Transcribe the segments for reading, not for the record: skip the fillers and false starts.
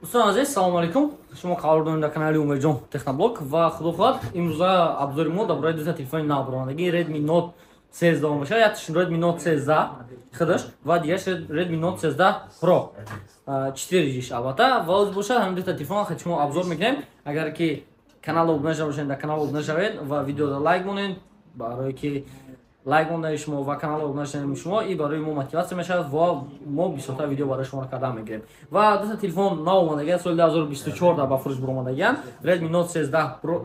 Дӯстони азиз, салому алейкум. Шумо қарор дорем дар канали Умедҷон Техноблог ва худо хоҳад, имрӯза обзори мо дар бораи дута телефони нав баромадагӣ Redmi Note 13 мешавад. Якташ Redmi Note 13 худаш ва дигараш Redmi Note 13 Pro 4G албатта. Ва оз бошад, ҳамин дута телефон хати шумо обзор мекунем. Агар ки канал обуна шуда бошед, дар канал обуна шавед ва видеоро лайк монед, барое ки лайк мондаи шумо ва канал обуна шудани шумо и барои мо мотиватсия мешавад ва мо бисёртар видео барои шумо кардан мегирем. Ва дута телефон нав омадагиан, соли 2024 дар ба фурӯш баромадагиан, Redmi Note 13 Pro,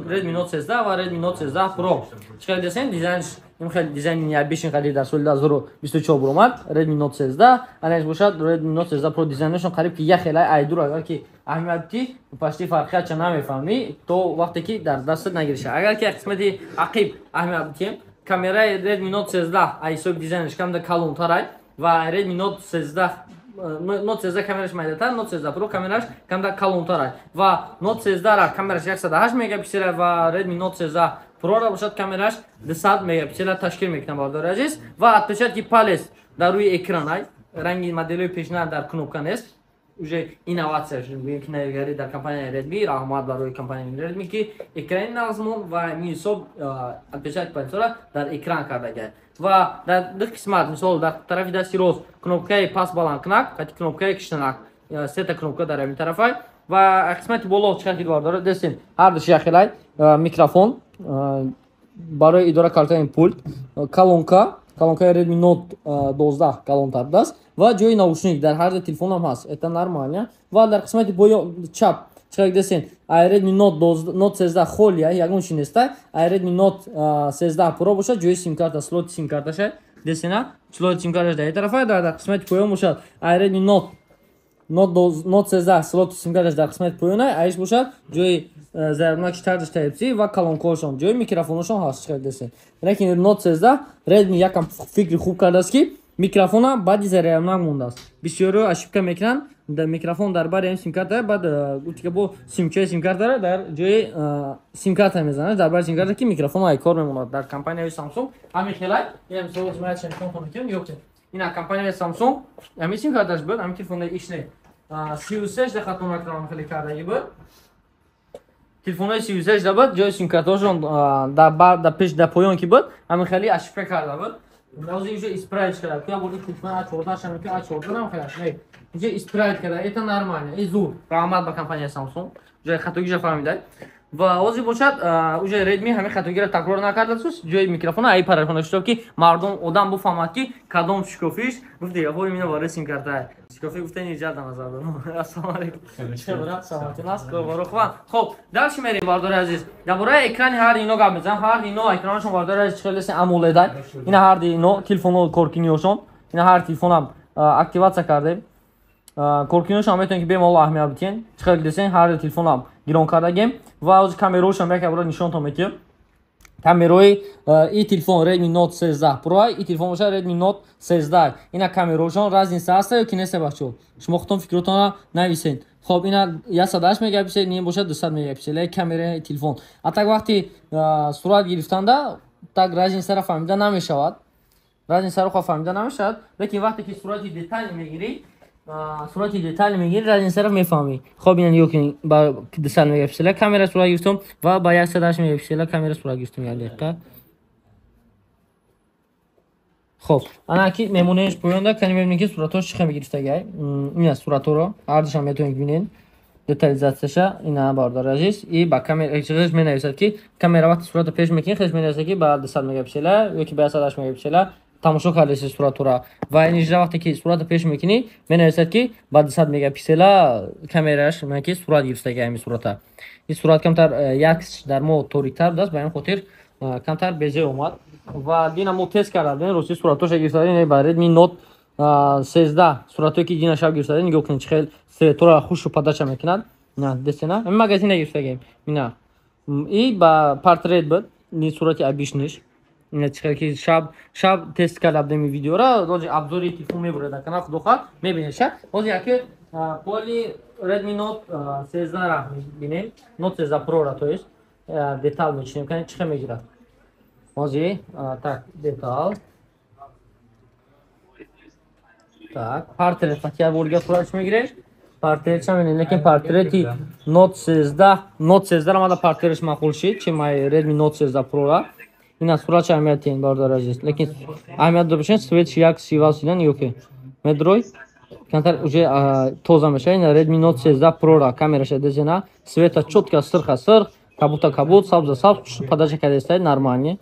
Redmi Note 13 ва Redmi Note 13 Pro. Чӣ хеле десем, дизайнш ин хеле дизайни необычный қариб дар соли 2024 баромад Redmi Note 13, анаш бошад Redmi Note 13 Pro. Дизайнашон қариб ки як хелай айдур, агар ки аҳамият ки почти фарқиятша намефаҳмӣ, то вақте ки дар дастат нагириша. Агар ки қисмати ақиб аҳамият бидиҳем, камераи Redmi Note 13 аз ҳисоби дизайнаш камда калонтарай ва Redmi Note 13, Note 13 камераш майдатар, Note 13 Pro камераш камда калонтарай ва Note 13 ра камераш 108 мегапиксел ва Redmi Note 13 Pro ра бошад, камераш 200 мегапиксел ташкил мекунад, бародари азиз. Ва отпечатки палец дар рӯи экран ай, ранги моделҳои пешина дар кнопка нест. Уже инноватсия гӯем ки навигарӣ дар компанияи Redmi. Раҳмат барои компанияи Redmi, ки экрани нағзмон ва ин ҳисоб отпечатки пальцора дар экран кардагиай. Ва дар ду қисмат, мисол, дар тарафи дасти рост кнопкаи паст баландкунак қати кнопкаи киштанак, сета кнопка дар ҳамин тарафай. Ва қисмати боло чӣ хел бардора дестем, ҳар душ яхелай: микрофон барои идора кардани пульт, колонка, колонкаи Redmi Note 12 калонтар будааст ва ҷои наушник дар ҳар ду телефонам ҳаст, это нормально. Ва дар қисмати поён чап чӣ хел десен, Redmi Note 13 холия, ягон чи неста. Redmi Note 13 Pro бошад, ҷои симкарта, слоти симкарташа десена, слоти симкарташ дар ин тарафа. Дар қисмати поён бошад, Redmi Note 13 слоти симкарташ дар қисмати поёна, аиш бошад ҷои заряднаки чарҷаш Type-C ва колонкаҳошон, ҷои микрофоношон ҳаст, чӣ хел десен. Лекин Note 13 Redmi якам фикри хуб кардааст, ки микрофона баъди заряднак мондааст. Бисёриҳо ошибка мекунанд, микрофон дар бари ҳамин симкарта, баъд утика бо симчаи симкартара дар ҷои симкарта мезанад, дар бари симкарта, ки микрофон ай кор мемонад. Дар компанияи Samsung ҳамин хелай. Ин мисол ё ина компанияи Samsung ҳамин симкарташ буд, ҳамин телефони ишне 33 дақиқа накунам, хеле кардагӣ буд. Телефонҳои 33 да буд, ҷои симкартҳошон дар пеш, дар поён ки буд, ҳамин хеле ошибка карда буд. Ҳозир уже исправить карда, ки бор телефон А14 шам, ки А14 ам хеле не, уже исправить карда, это нормально и зур. Раҳмат ба компанияи Samsung, уже хатогиша фаҳмидай. Ва ҳозир бошад, уже Redmi ҳамин хатогиро такрор накардааст, ҷои микрофона ай парашона шуд, ки мардум одам буфаҳмад, ки кадом шикофиш гуфти ҳои мина барои симкарта шикофи гуфтани иҷа дар назар дорам. Ассалому алейкум, чӣ саломатӣ наст, корборо хубам. Хоб, дальше мерем, бардори азиз, дар бораи экрани ҳар ино гап мезанам. Ҳар ино экранашон, бардори азиз, чӣ хеле AMOLED. Ина ҳар ино телефонҳо коркиниҳошон, ина ҳар телефонам активатсия кардем, коркиниҳошон метавонед, ки бемалол аҳамият бидиҳен. Чӣ хеле десен, ҳар телефонам гирон кардагем. Ва ҳозир камераҳошам як бора нишонтон медиҳем. Камераи и телефон Redmi Note 13 Pro, и телефон бошад Redmi Note 13. Ина камераҳошон разница ҳаста ё ки нест, бачаҳо? Шумо худтон фикротонро нависед. Хоб, ина 108 мегапиксел, ин бошад 200 мегапиксел камераи телефон. А так вақти сурат гирифтанда так разницаро фаҳмида намешавад, разницаро хо фаҳмида намешавад, лекин вақте ки сурати детали мегирӣ, сурати детали мегирӣ, разницаро мефаҳмӣ. Хоб, ина нигоҳ кунед, ба 200 мегапиксела камера сурат гирифтум ва ба 108 мегапиксела камера сурат гирифтум. Як дақиқа. Хоб, ана ки мемонаеш поёнда, кани мебинем, ки суратҳош чӣ хел гирифтагай. Ина суратҳоро ҳардушам метавонед бинед, детализатсияша. Ина, бародари азиз, и ба камера хеш менависад, ки камера вақти суратро пеш мекунӣ, хеш менависад, ки ба 200 мегапиксела ё ки ба 108 мегапиксела тамошо кардаси суратҳоро. Ва инҷа вақте ки суратро пеш мекунӣ, менависад, ки ба 200 мегапиксела камераш ки сурат гирифтаги ҳамин сурата. Ин сурат камтар як дар мо ториктар будааст, ба ҳамин хотир камтар безе омад. Ва дина мо тест карда будем, рости суратҳоша гирифта ба Redmi Note 13. Суратҳое ки дина шаб гирифта, нигоҳ кунед, чӣ хел цветора хушу подача мекунад. На дестена ҳамин магазина гирифтагем, ина и ба портрет буд, ни сурати обычныйш. Ина чӣ хел ки шаб тест карда будем ин видеора. Ҳозир обзори телефон мебуред дар канал, худо хоҳад, мебинед ша. Ҳозир яке поли Redmi Note 13 ра мебинем, Note 13 Pro ра, то есть детал мечинем, кани чӣ хел мегирад ҳозир. Так, детал, так, портрет фатия бурга суратш мегирем. Портрет ча мебинем, лекин портрети Note 13, Note 13 ра мада портретш маъқул шид, чи май Redmi Note 13 Pro ра. Ина суратша аҳамият диҳем, бародари азиз. Лекин аҳамият дошта бошед, светш як сива сидан ёке. Медрой камтар уже тоза мешавад. Ина Redmi Note 13 Pro ра камераша дезена, света чётко сирха сирх, кабута кабуд, сабза сабз, подача кардастаи нормальный.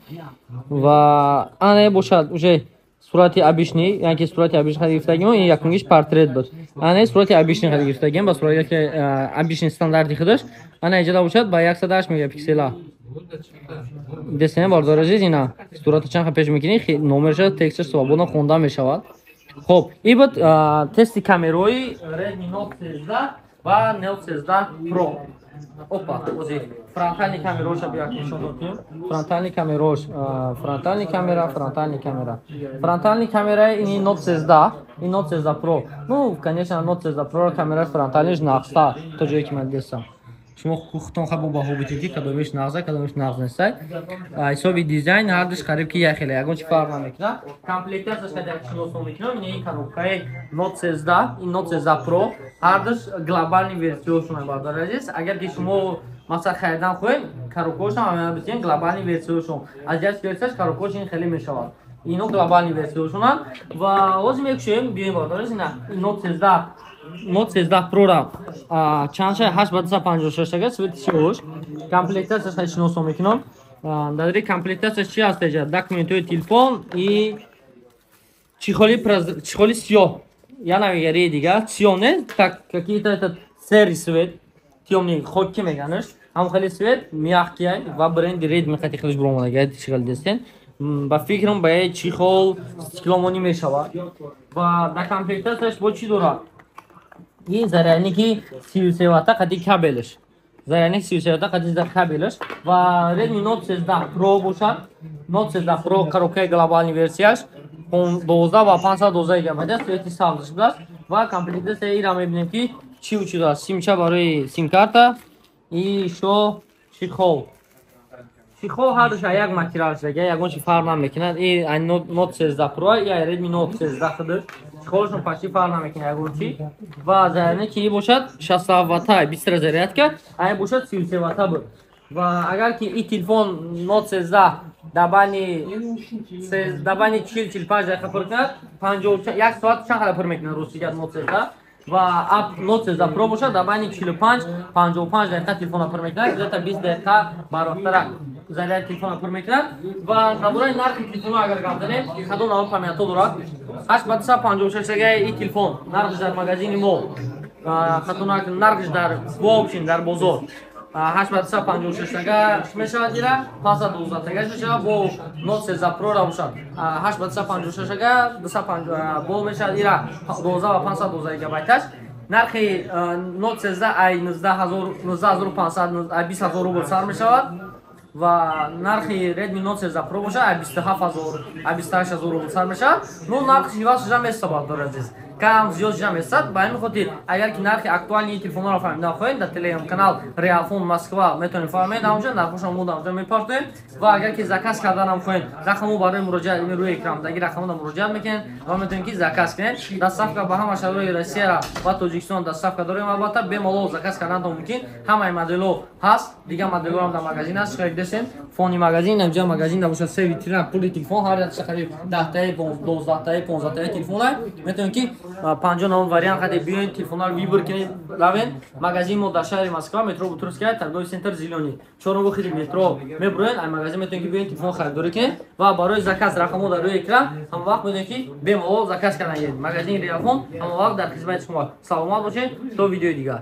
Ва ана бошад уже сурати обычный, яъне ки сурати обычный хади гирифтагим, ин якумгиш портрет буд. Ана сурати обычный хади гирифтагим, ба сурати обычный стандарти худаш. Ана иҷода бошад ба 108 мегапиксела. Десена, бародари азиз, ина сурата чанд пеш мекунӣ, номерша, тексташ свободно хонда мешавад. Хоб, ин буд тести камерои Redmi Note 13 ва Note 13 Pro. Опа, ози фронтальный камероша бияк нишон додем. Фронтальный камерош, фронтальный камера, фронтальный камера. Фронтальный камера ини Note 13, ин Note 13 Pro. Ну, конечно, Note 13 Pro камера фронтальныйш нағзтар, то ҷое ки ман дидам. Шумо худтон хабо баҳо бидед, ки кадомиш нағза, кадомиш нағз нестай. Ҳисоби дизайн ҳардуш қариб ки як хеле, ягон чи фарқ намекунад. Комплектацияш қадар як шиносон мекунам, ин коробкаи Note 13, ин Note 13 Pro, ҳардуш глобальный версияшон, бародари азиз. Агар ки шумо масалан харидан хоҳед, коробкаҳошам ҳамин бисен глобальный версияшон. Аз ҷиҳати версияш коробкаҳош ин хеле мешавад. Ино глобальный версияшонанд ва ҳозир мекушем, биёем, бародари азиз, ина Note 13, Note 13 Pro ра чанд шай 8 ба 256 ага цвети сиёҳш. Комплектацияш хеле шиносон мекунам. Дар ри комплектацияш чи ҳаст эҷа? Документҳои телефон и чехоли сиёҳ. Я навигари дигар сиёҳ не, так какие-то этот серый цвет, тёмный, хоки меганаш. Ҳам хеле цвет мягкий ва бренди Redmi қати хелеш буромадага, чи хеле дестен. Ба фикрам, ба чехол стекломонӣ мешавад. Ва дар комплектацияш бо чӣ дорад? Ин зарядники 33 ватта қади кабелш, зарядник 33 ватта қади кабелш. Ва Redmi Note 13 Pro бошад, Note 13 Pro коробкаи глобальный версияш 12 ва 512 гигабайт аст, цвети сабзш будааст. Ва комплектация ира мебинем, ки чӣ вуҷуд дорад: симча барои симкарта и шо чехол. Чехол ҳардуш як материал шудага, ягон чи фарқ намекунад. И Note 13 Pro и Redmi Note 13 худаш чехолшон почти фарқ намекунад ягон чи. Ва зарядник ки бошад 67 ватта, бистра зарядка, ай бошад 33 ватта буд. Ва агар ки и телефон Note 13 дар байни 40-45 дақиқа пур кунад, 50 як соат чанд қадар пур мекунад, ростига, Note 13. Ва Note 13 Pro бошад, дар байни 45-55 дақиқа телефонро пур мекунад, где-то 20 дақиқа барвақттарак заряди телефонро пур мекунад. Ва дар бораи нархи телефонҳо агар гап занем, кадом навъ памятҳо дорад? 8 ба 256 и телефон нархш дар магазини мо, хато нархш дар вообщем дар бозор 8 ба 256 тага мешавад, ира 512 тагаш мешавад. Бо Note 13 Pro ра бошад 8 ба 256 ага 250 бо мешавад, ира 12 ва 512 гигабайташ. Нархи Note 13 ай 19 19500, ай 20 000 рубл сар мешавад ва нархи Redmi Note 13 Pro бошад ай 27 000, ай 28 000 рубл сар мешавад. Ну, нархи иваз шуда места, бародари азиз, кам зиёд шуда месад. Ба ҳамин хотир, агар ки нархи актуальный телефонҳоро фаҳмидан хоҳед, дар телеграм канал Реалфон Москва метавонед фаҳмед, ҳамонҷо нархҳошро мо дар онҷо мепартоем. Ва агар ки заказ карданам хоҳед, рақамҳо барои муроҷиат ими рӯи экран даги рақамҳо муроҷиат мекунед ва метавонед ки заказ кунед. Доставка ба ҳама шаҳрҳои Россияра ва Тоҷикистон доставка дорем, албатта, бемалол заказ карданатон мумкин. Ҳамаи моделҳо ҳаст, дигар моделҳоам дар магазин аст. Шояд фони магазин инҷа магазин да бошад, се витрина пули телефон, ҳар як қариб 10таи, 12таи, 15таи телефона. Метавонед ки 50 навъ вариант қаде биёед, телефонҳоро выбор кунед, равед. Магазин мо дар шаҳри Москва, метро Бутырская, торговый центр Зелёный, чорум выходи метро мебуроед. Ай магазин метавонед ки биёед, телефон харидорӣ кунед. Ва барои заказ рақамҳо дар рӯи экран, ҳама вақт метавонед ки бемалол заказ кардан. Магазини Реалфон ҳама вақт дар хизмати шумо. Саломат бошед, то видеои дигар.